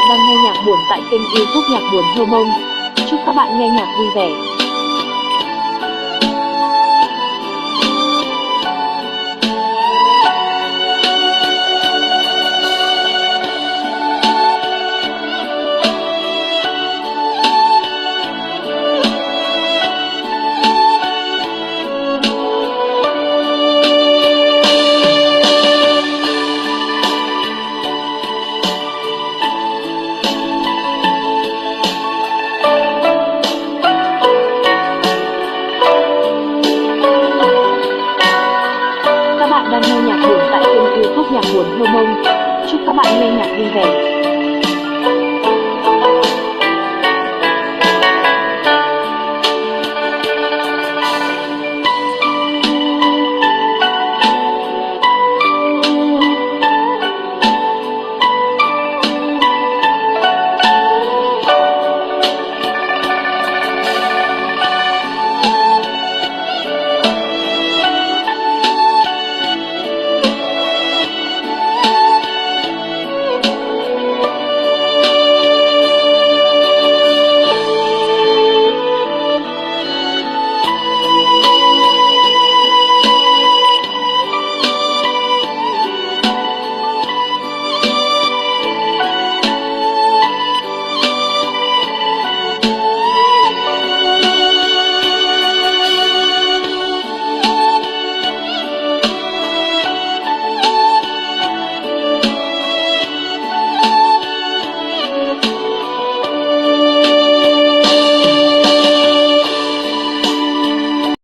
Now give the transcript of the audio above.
đang nghe nhạc buồn tại kênh YouTube Nhạc Buồn Hơ Mông. Chúc các bạn nghe nhạc vui vẻ. Các bạn đang nghe nhạc buồn tại kênh YouTube Nhạc Buồn Hơ Mông. Chúc các bạn nghe nhạc vui vẻ.